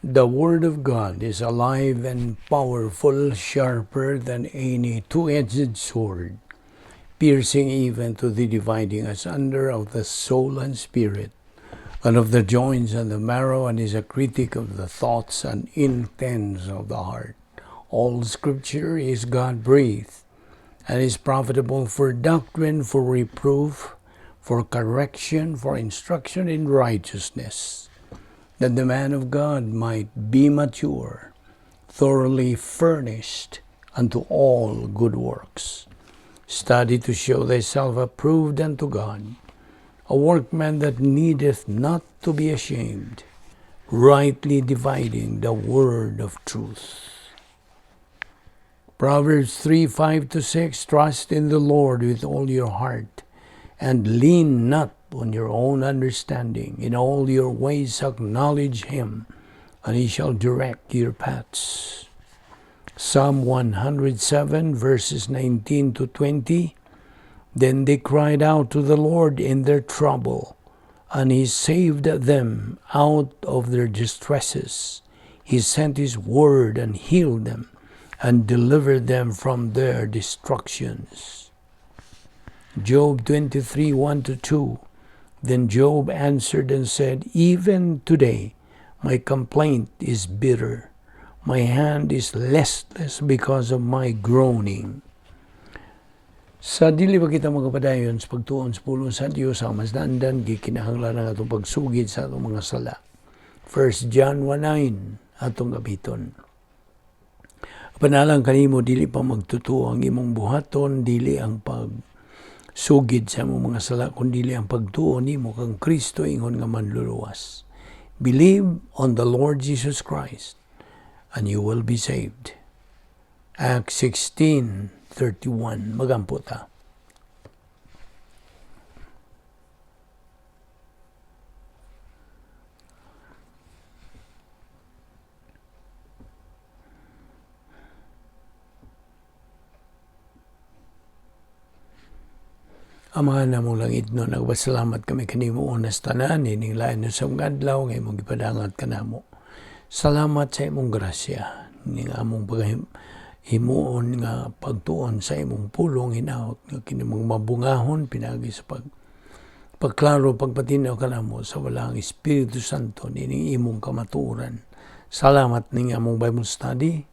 The Word of God is alive and powerful, sharper than any two-edged sword, piercing even to the dividing asunder of the soul and spirit, and of the joints and the marrow, and is a critic of the thoughts and intents of the heart. All Scripture is God-breathed, and is profitable for doctrine, for reproof, for correction, for instruction in righteousness, that the man of God might be mature, thoroughly furnished unto all good works. Study to show thyself approved unto God, a workman that needeth not to be ashamed, rightly dividing the word of truth. Proverbs 3:5-6, trust in the Lord with all your heart, and lean not on your own understanding. In all your ways acknowledge Him, and He shall direct your paths. Psalm 107, verses 19 to 20, then they cried out to the Lord in their trouble, and He saved them out of their distresses. He sent His word and healed them, and delivered them from their destructions. Job 23:1-2, then Job answered and said, even today my complaint is bitter. My hand is listless because of my groaning. Sa dili ba kita magpadayon sa pagtuon sa pulong sa Dios, ang mas dandan gikinahanglan ang atong pagsugid sa atong mga sala. 1 John 1:9 atong gabiton. Panalang kanimo dili pa magtutuo ang imong buhaton, dili ang pagsugid sa imong mga sala, kun dili ang pagtuo nimo kang Kristo ingon nga manluluwas. Believe on the Lord Jesus Christ and you will be saved. Acts 16:31. Magampo ta. Ama namong langit no, nagpasalamat kami kanimo unas tanan ining lain sa mga adlaw nga imong gipadangat kanamo. Salamat sa imong grasya ning among paghimuon nga pagtuon sa imong pulong hinaot nga kini mga mabungahon pinagi sa pagklaro pagpatinaw kanamo sa walang Espiritu Santo nining imong kamatuoran. Salamat ning among Bible study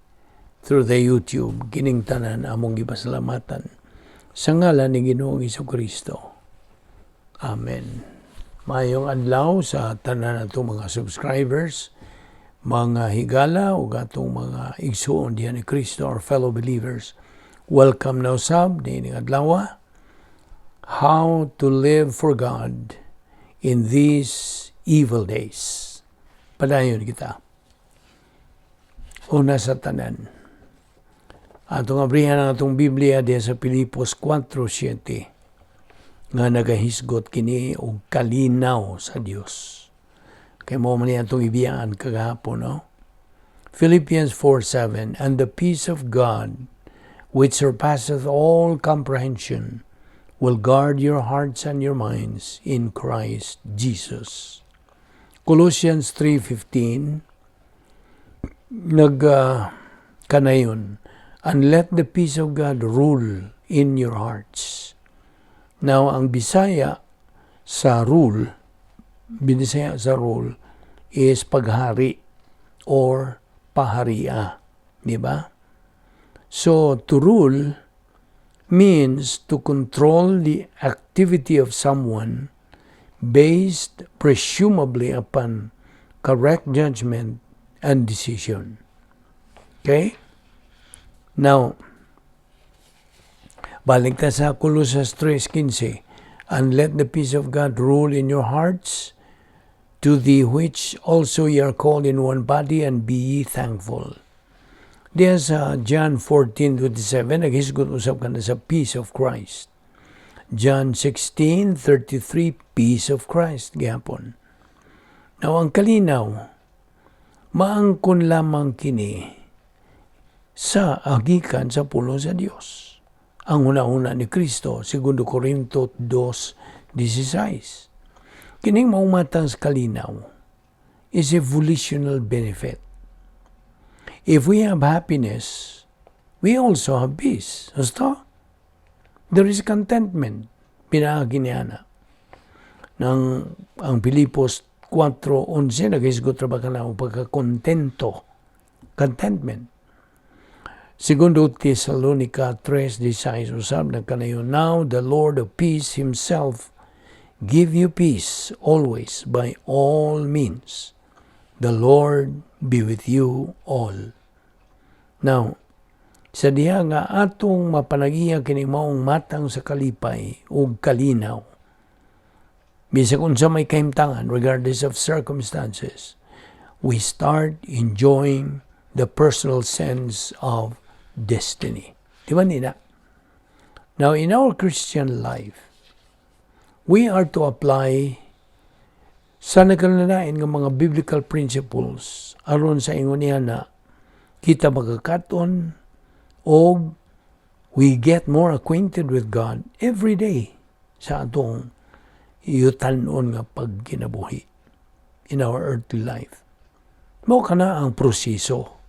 through the YouTube, kining tanan among gipasalamatan sa ngalan ni Ginoong Hesukristo. Amen. Maayong adlaw sa tanan atong mga subscribers, mga higala ug atong mga igsuon diha ni Kristo, our fellow believers. Welcome now sab niining adlaw. How to live for God in these evil days. Padayon kita. Una sa tanan, atong abrihan ang atong Biblia diha sa Pilipos 4:7 nga nagahisgot kini og kalinaw sa Dios. Kay mo man ni atong ibiyaan kagahapon, no? Philippians 4:7, and the peace of God, which surpasseth all comprehension, will guard your hearts and your minds in Christ Jesus. Colossians 3:15, kanayon, and let the peace of God rule in your hearts. Now, ang Bisaya sa rule, Binisaya sa rule is paghari or paharia. Di ba? So, to rule means to control the activity of someone based presumably upon correct judgment and decision. Okay? Now, balik ta sa Colosas 3:15, and let the peace of God rule in your hearts, to the which also ye are called in one body, and be ye thankful. Diya sa John 14:27, naghisgot usab ka na sa peace of Christ. John 16:33, peace of Christ gihapon. Now, ang kalinaw, maangkon lamang kini sa agikan sa pulong sa Dios. Ang una-una ni Kristo, 2 Corinto 2:16. Kining maumatang sa kalinaw is a volitional benefit. If we have happiness, we also have peace. Husto? There is contentment. Pinaagi niya na. Nang ang Pilipos 4:11 naghisgot ra ba kana og pagkakontento? Contentment. Segundo Tesalonica 3:16 usab nagkanayon, "Now the Lord of peace himself give you peace always by all means. The Lord be with you all." Now, sa diha nga atong mapanagiya kini maong matang sa kalipay ug kalinaw, bisag unsa may kahimtangan, regardless of circumstances, we start enjoying the personal sense of destiny. Di ba nina? Now, in our Christian life, we are to apply sa nagkalalain nga mga biblical principles aron sa ingon niya na kita magkakat-on og we get more acquainted with God every day sa atong yutanon nga pagkinabuhi in our earthly life. Mao kana ang proseso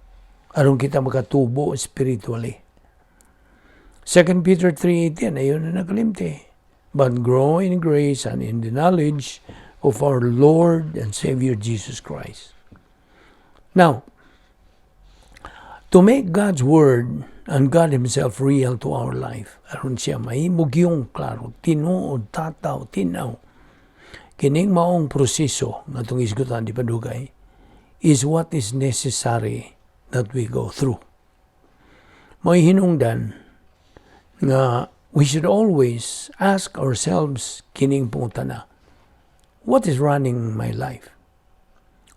aron kita makatubo spiritually. 2 Peter 3:18, ayon na nakalimti. "But grow in grace and in the knowledge of our Lord and Savior Jesus Christ." Now, to make God's Word and God Himself real to our life, aron siya mahimo gyung klaro, tinuod, tataw, tinaw, kining maong proseso nga atong isgutan di padugay, is what is necessary that we go through. May hinungdan nga we should always ask ourselves kining pangutana: "What is running my life?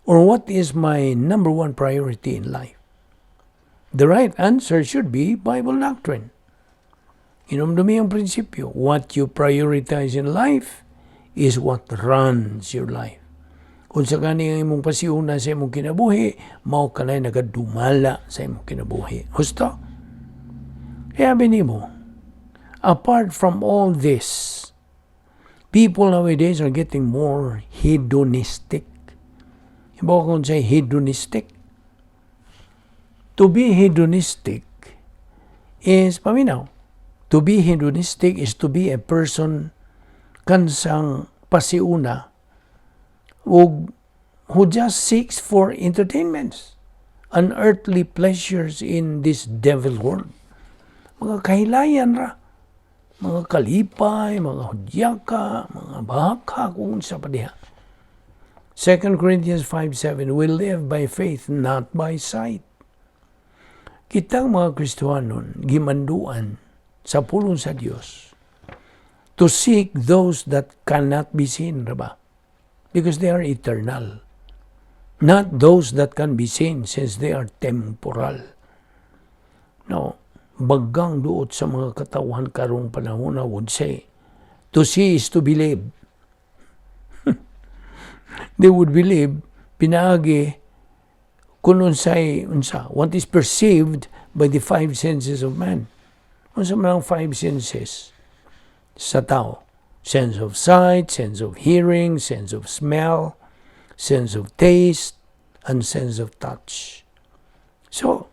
Or what is my number one priority in life?" The right answer should be Bible doctrine. Hinumdumi ang prinsipyo. What you prioritize in life is what runs your life. Kung sa gani ang imong pasiuna sa imong kinabuhi, mao kanay nagadumala sa imong kinabuhi. Husto? Kaya nimo, apart from all this, people nowadays are getting more hedonistic. Iba kung say hedonistic. To be hedonistic is, paminaw, to be hedonistic is to be a person kansang pasiuna ug who just seeks for entertainments and earthly pleasures in this devil world. Mga kahilayan ra, mga kalipay, mga hudyaka, mga baka, kung sa pa diha. 2 Corinthians 5:7, "We live by faith, not by sight." Kitang mga Kristohanon, gimanduan sa pulong sa Dios to seek those that cannot be seen, ba? Because they are eternal. Not those that can be seen, since they are temporal. No, bagang duot sa mga katawhan karong panahon na would say, "To see is to believe." They would believe pinaagi kung unsay unsa what is perceived by the five senses of man. Unsa man ang five senses sa tao? Sense of sight, sense of hearing, sense of smell, sense of taste, and sense of touch. So,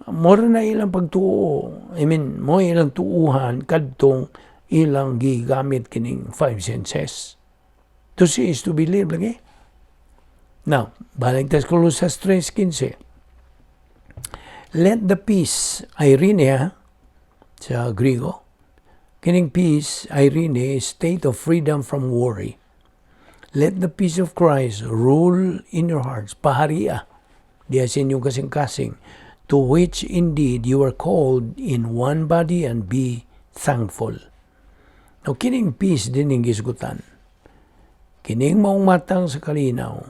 mura na ilang pagtuo. I mean, mo ilang tuuhan kadtong ilang gigamit kining five senses. To see is to believe lagi. Now, balik tas Colosas 3:15. Let the peace, eirene ha, sa Grigo, kining peace, eirene, state of freedom from worry. "Let the peace of Christ rule in your hearts." Paharia, diya sa inyong kasing-kasing, "to which indeed you are called in one body, and be thankful." Now, kining peace din yung gisgutan. Kining maong matang sa kalinaw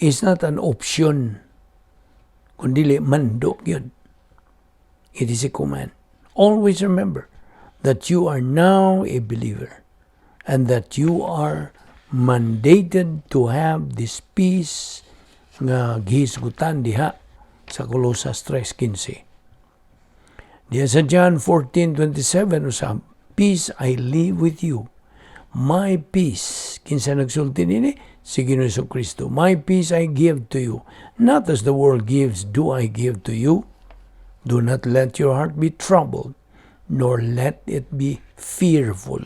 is not an option, kundi mando yun. It is a command. Always remember that you are now a believer and that you are mandated to have this peace nga gihisgutan diha sa Colosas 3:15. Diha sa John 14:27 usab, "Peace I leave with you. My peace." Kinsa nagsulti nini? Si Ginoong Kristo, "My peace I give to you, not as the world gives do I give to you. Do not let your heart be troubled, nor let it be fearful."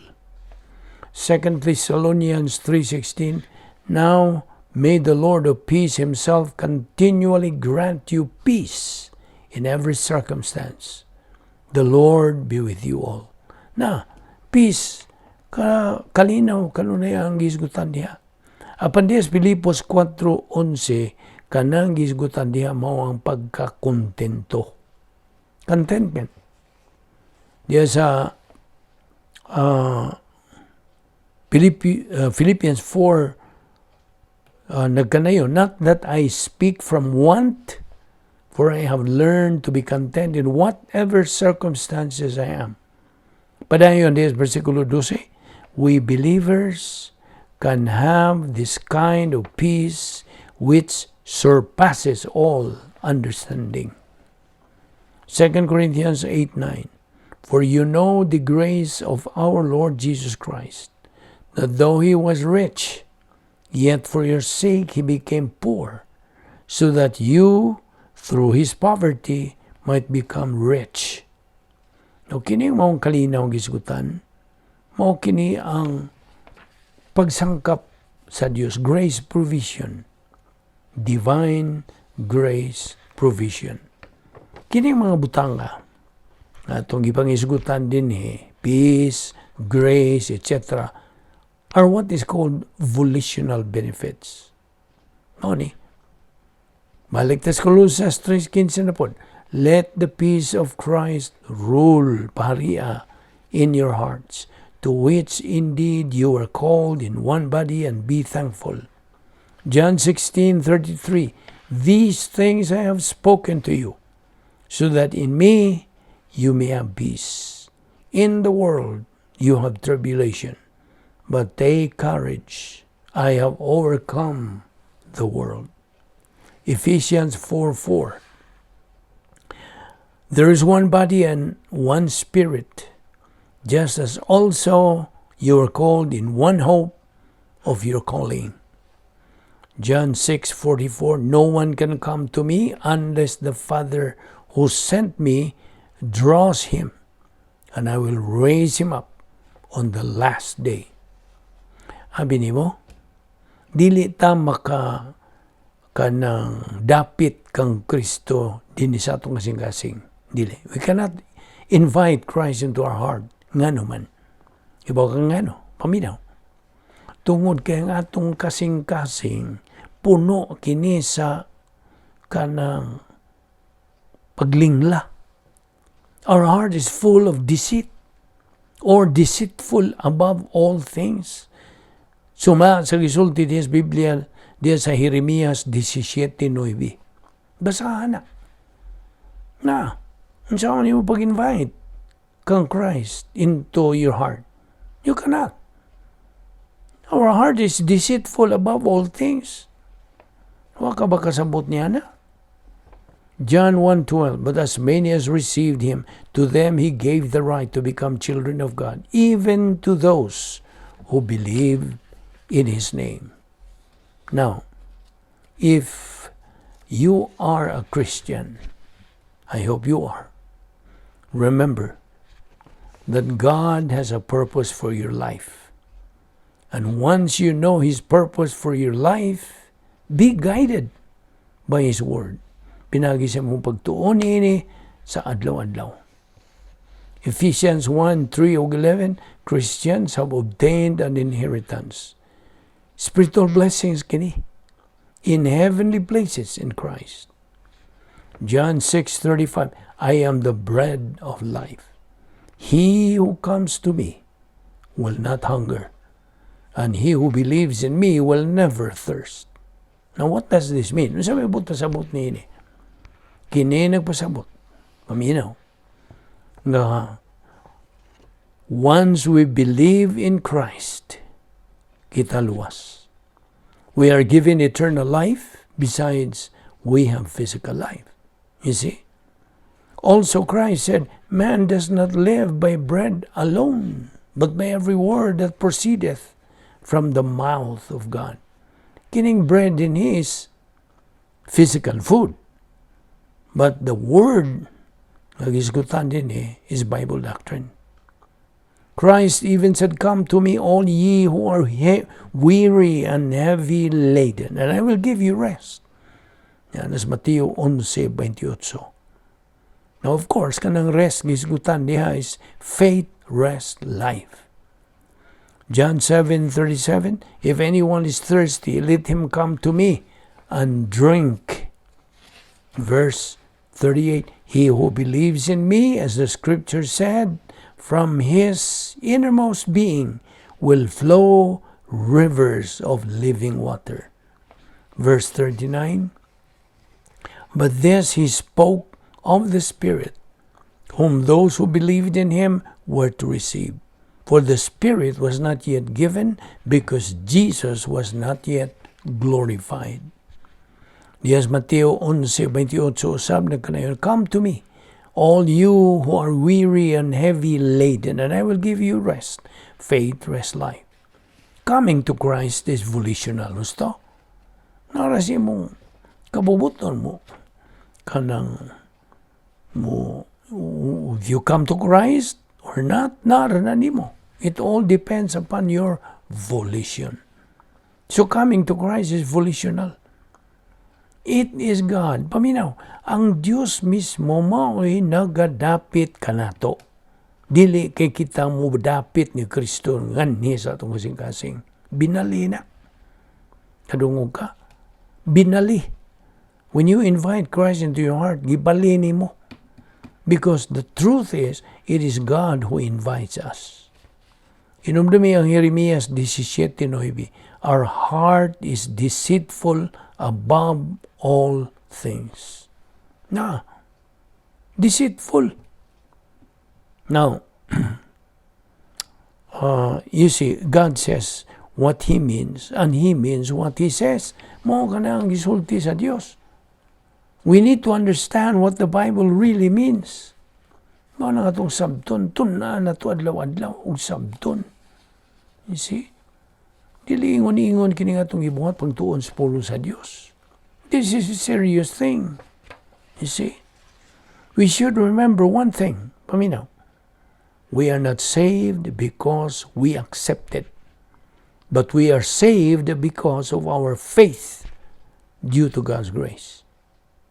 2 Thessalonians 3:16, "Now may the Lord of peace himself continually grant you peace in every circumstance. The Lord be with you all." Na, peace, ka, kalinaw, kanunay ang gisgutan diha. Apan diha sa Filipos 4:11, kanang gisgutan diha mao ang pagkakontento. Contentment. Diha sa Philippians 4, nagkanayo, "Not that I speak from want, for I have learned to be content in whatever circumstances I am." Padayon diha sa versikulo 12, we believers can have this kind of peace which surpasses all understanding. 2 Corinthians 8:9, "For you know the grace of our Lord Jesus Christ, that though he was rich, yet for your sake he became poor, so that you, through his poverty, might become rich." No, kini maong kalinaw gisgutan, mao kini ang pagsangkap sa Dios, grace provision, divine grace provision. Kini mga butanga atong gipangisgutan dinhi, peace, grace, etc., are what is called volitional benefits. Mao ni. Balik ta sa Colosas 3:15 na pod. "Let the peace of Christ rule," paharia, "in your hearts, to which indeed you were called in one body, and be thankful." John 16:33, "These things I have spoken to you, so that in me you may have peace. In the world you have tribulation, but take courage. I have overcome the world." Ephesians 4:4, "There is one body and one spirit, just as also you are called in one hope of your calling." John 6:44, "No one can come to me unless the Father who sent me draws him, and I will raise him up on the last day." Abi nimo, dili ta maka kanang dapit kang Kristo dinhi sa atong kasing-kasing. Dili. We cannot invite Christ into our heart. Ngano man? Ibaw ka ngano? Paminaw. Tungod kay ang atong kasing-kasing puno kini sa kanang paglingla. Our heart is full of deceit or deceitful above all things. Suma sa gisulti diha sa Biblia diha sa Jeremias 17:9. Basahan na. Na, unsa man nimo pag-invite kang Christ into your heart? You cannot. Our heart is deceitful above all things. Wa ka ba kasabot niya na? John 1:12, "But as many as received him, to them he gave the right to become children of God, even to those who believe in his name." Now, if you are a Christian, I hope you are, remember that God has a purpose for your life. And once you know His purpose for your life, be guided by His Word. Pinaagi sa imong pagtuon niini sa adlaw-adlaw. Ephesians 1:3 ug 11, Christians have obtained an inheritance. Spiritual blessings kini in heavenly places in Christ. John 6:35, "I am the bread of life. He who comes to me will not hunger, and he who believes in me will never thirst." Now, what does this mean? Unsa may buot pasabot niini? Kini nagpasabot, paminaw, nga once we believe in Christ, kita luwas. We are given eternal life, besides we have physical life. You see? Also Christ said, "Man does not live by bread alone, but by every word that proceedeth from the mouth of God." Kining bread dinhi is physical food. But the word nga gisgutan dinhi is Bible doctrine. Christ even said, "Come to me, all ye who are weary and heavy laden, and I will give you rest." Yan is Mateo 11:28. Now, of course, kanang rest gisgutan diha is faith, rest, life. John 7:37, "If anyone is thirsty, let him come to me and drink." Verse 38, "He who believes in me, as the scripture said, from his innermost being will flow rivers of living water." Verse 39, "But this he spoke of the Spirit, whom those who believed in him were to receive. For the Spirit was not yet given because Jesus was not yet glorified." Yes, Mateo 11:28 usab nagkanayon, "Come to me, all you who are weary and heavy laden, and I will give you rest." Faith, rest, life. Coming to Christ is volitional. Gusto? Naa ra sa imong kabubuton mo. Kanang mo, if you come to Christ or not, naa ra na nimo. It all depends upon your volition. So coming to Christ is volitional. It is God. Paminaw, ang Diyos mismo mao'y nagadapit kanato. Dili kay kita mo dapit ni Kristo nganhi sa atong kasing-kasing. Binali na. Kadungog ka? Binali. When you invite Christ into your heart, gibali nimo. Because the truth is, it is God who invites us. Hinumdumi ang Jeremias 17:9. "Our heart is deceitful above all things." Na, deceitful. Now, you see, God says what He means, and He means what He says. Mao kana ang gisulti sa Dios. We need to understand what the Bible really means. Mao na atong sabton, tun-an nato adlaw-adlaw og sabton. You see? Dili ingon-ingon kini nga atong gibuhat pagtuon sa pulong sa Dios. This is a serious thing. You see? We should remember one thing. Paminaw. We are not saved because we accepted, but we are saved because of our faith due to God's grace.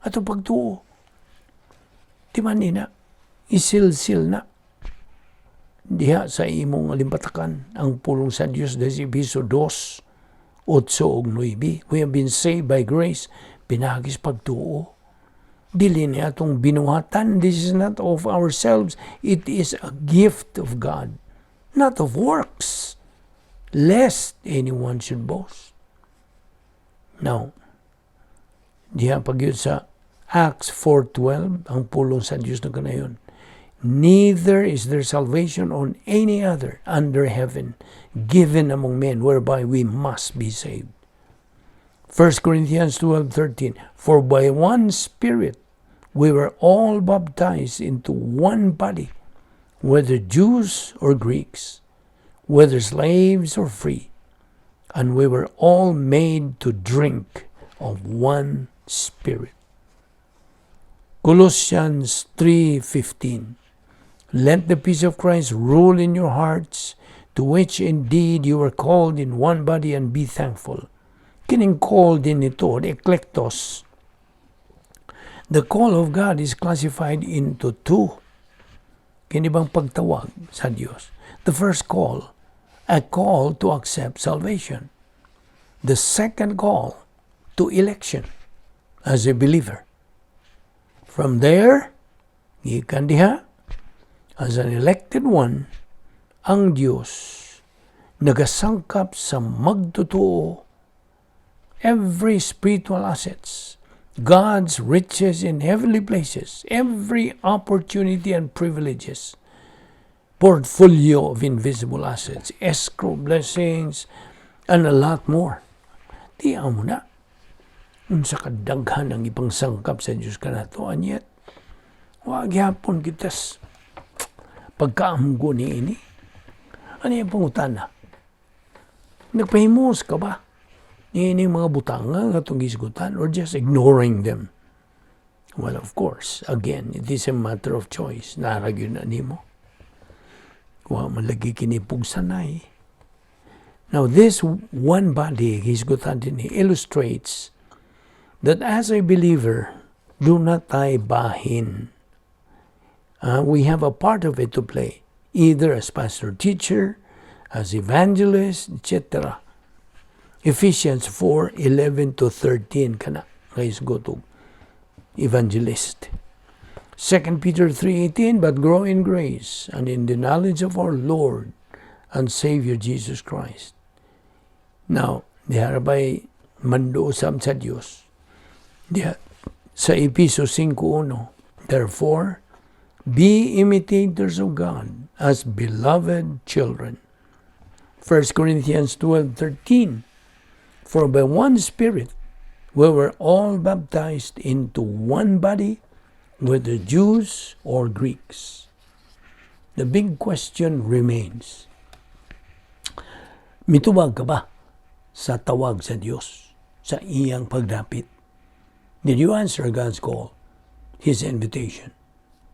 Ato pagtuo. Di man ni na. Isilsil na. Diha sa imong alimpatakan ang pulong sa Dios sa Epeso 2, 8 ug 9. We have been saved by grace pinaagi sa pagtuo. Dili ni atong binuhatan. This is not of ourselves. It is a gift of God, not of works, lest anyone should boast. Now, diha pa gyud sa Acts 4:12, ang pulong sa Dios na kanayon, "Neither is there salvation on any other under heaven given among men whereby we must be saved." 1 Corinthians 12:13, "For by one Spirit we were all baptized into one body, whether Jews or Greeks, whether slaves or free, and we were all made to drink of one Spirit." Colossians 3:15, "Let the peace of Christ rule in your hearts, to which indeed you were called in one body, and be thankful." Kining called dinhi to, the eklektos. The call of God is classified into two. Kini bang pagtawag sa Dios? The first call, a call to accept salvation. The second call, to election as a believer. From there, gikan diha, as an elected one, ang Dios nagasangkap sa magtotoo every spiritual assets, God's riches in heavenly places, every opportunity and privileges, portfolio of invisible assets, escrow blessings, and a lot more. Di mo na. Unsa kadaghan ang ibang sangkap sa Diyos kanato, and yet, wa gyapon kitas pagkaamgo ni ini. Ano yung pangutana? Nagpahimos ka ba? Niini mga butanga nga atong gisgutan or just ignoring them? Well, of course, again, it is a matter of choice. Naa ra gyud na nimo. Wa man lagi kini pugsanay. Now, this one body, hisgutan dinhi, illustrates that as a believer, duna tay bahin. We have a part of it to play, either as pastor teacher, as evangelist, etc. Ephesians 4:11 to 13 kana nga hisgot og evangelist. 2 Peter 3:18, "But grow in grace and in the knowledge of our Lord and Savior Jesus Christ." Now, diha ba'y mando usab sa Dios? Diha sa Epeso 5:1, "Therefore, be imitators of God as beloved children." 1 Corinthians 12:13, "For by one Spirit we were all baptized into one body, whether Jews or Greeks." The big question remains. Mitubag ka ba sa tawag sa Dios sa iyang pagdapit? Did you answer God's call, His invitation?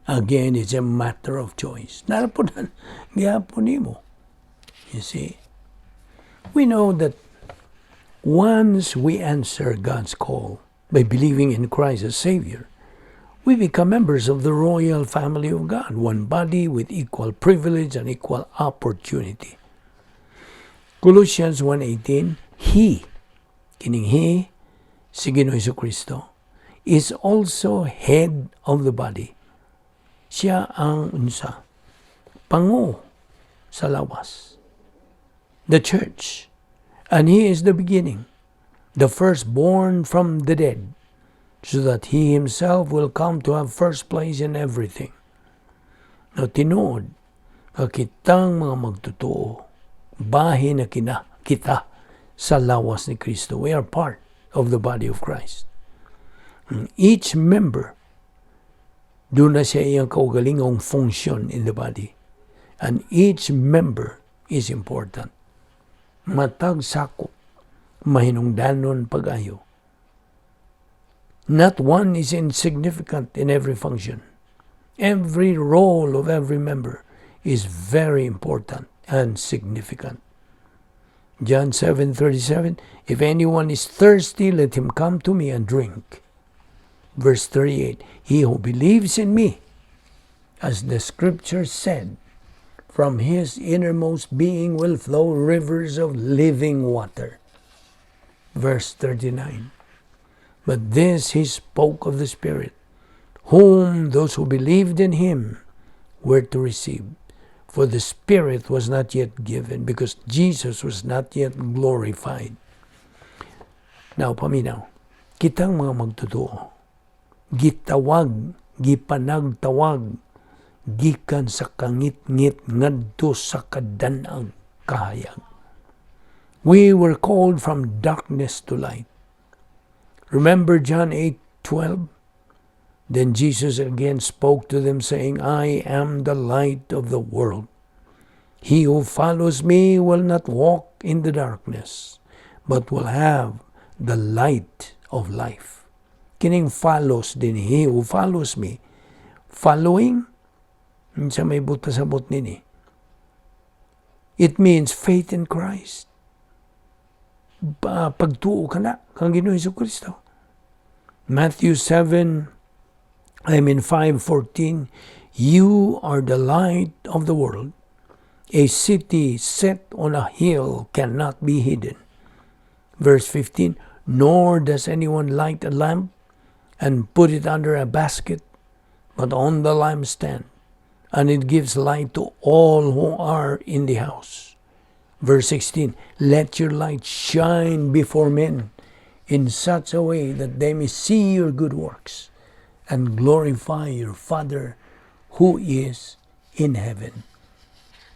Again, it's a matter of choice. Naa ra pod na gihapon nimo. You see, we know that once we answer God's call by believing in Christ as Savior, we become members of the royal family of God, one body with equal privilege and equal opportunity. Colossians 1:18, "He," kining He, si Ginoo Kristo, "is also head of the body." Siya ang unsa? Pango sa lawas. The church. "And He is the beginning, the firstborn from the dead, so that He Himself will come to have first place in everything." Now, tinuod, nga kitang mga magtotoo, bahin na kina, kita sa lawas ni Kristo. We are part of the body of Christ. Each member, duna siya iyang kaugalingong function in the body. And each member is important. Matag sakop, mahinungdanon pag-ayo. Not one is insignificant in every function. Every role of every member is very important and significant. John 7:37, "If anyone is thirsty, let him come to me and drink." Verse 38, "He who believes in me, as the scripture said, from his innermost being will flow rivers of living water." Verse 39, "But this he spoke of the Spirit, whom those who believed in him were to receive. For the Spirit was not yet given because Jesus was not yet glorified." Now, paminaw, kitang mga magtotoo, gitawag, gipanagtawag, gikan sa kangitngit ngadto sa kadan-ang kahayag. We were called from darkness to light. Remember John 8:12? "Then Jesus again spoke to them, saying, 'I am the light of the world. He who follows me will not walk in the darkness, but will have the light of life.'" Kining follows din, "he who follows me." Following, sa may buot pasabot nini? It means faith in Christ. Pagtuo ka na kang Ginoo Kristo. Matthew 7, I mean 5:14, "You are the light of the world. A city set on a hill cannot be hidden." Verse 15, "Nor does anyone light a lamp and put it under a basket, but on the lampstand, and it gives light to all who are in the house." Verse 16, "Let your light shine before men in such a way that they may see your good works and glorify your Father who is in heaven."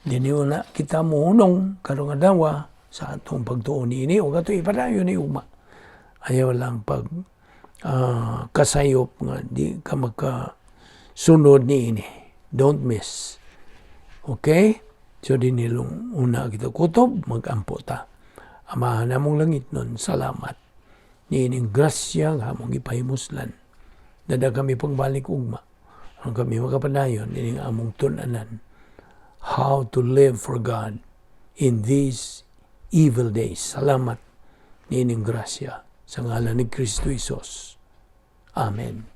Dinhi na kita mohunong karong adlaw sa atong pagtuon niini o kato ipadayon ni ugma. Ayaw lang pag kasayop nga di ka makasunod niini. Don't miss. Okay? So dinhi lang una kita kutob, mag-ampo ta. Amahan namong langitnon, salamat niining grasya nga among gipahimuslan. Dad-a kami pagbalik ugma aron kami makapadayon ining among tun-anan, how to live for God in these evil days. Salamat niining grasya sa ngalan ni Kristo Hesus. Amen.